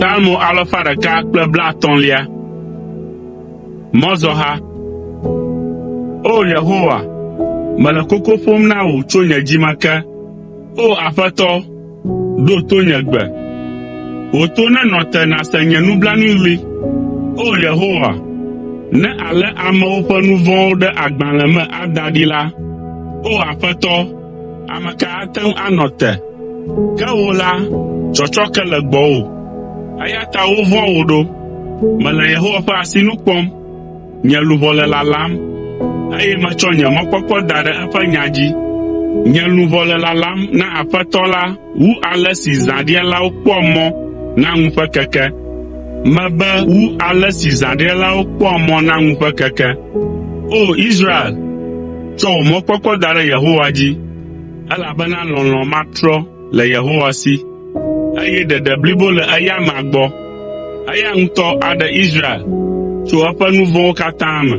Psalmo alafa ɖeka kple blaetɔ̃lia. Mɔzɔha. O! Yehowa, mele koko ƒom na wò tso nye dzi me ke. O! Aƒetɔ, ɖo to nye gbe. Wò to nenɔ te nàse nye nublanuiɣli. O! Yehowa, ne àlé amewo ƒe nu vɔ̃wo ɖe agbalẽ me ada ɖi la, O! Aƒetɔ, ame ka ate ŋu anɔ te? Ke wò la, tsɔtsɔke le gbɔwò, eya ta wovɔ̃a wò ɖo. Mele Yehowa ƒe asinu kpɔm, nye luʋɔ le lalam, eye metsɔ nye mɔkpɔkpɔ da ɖe eƒe nya dzi. Nye luʋɔ le lalam na Aƒetɔ la wu ale si zãɖialawo kpɔa mɔ na ŋu ƒe keke. Mebe wu ale si zãɖialawo kpɔa mɔ na ŋu ƒe keke. O! Israel, tsɔ wò mɔkpɔkpɔ da ɖe Yehowa dzi, elabena lɔlɔ̃ matrɔ le Yehowa si, eye ɖeɖe blibo le eya amea gbɔ. Eya ŋutɔ aɖe Israel tso eƒe nu vɔ̃wo katã me.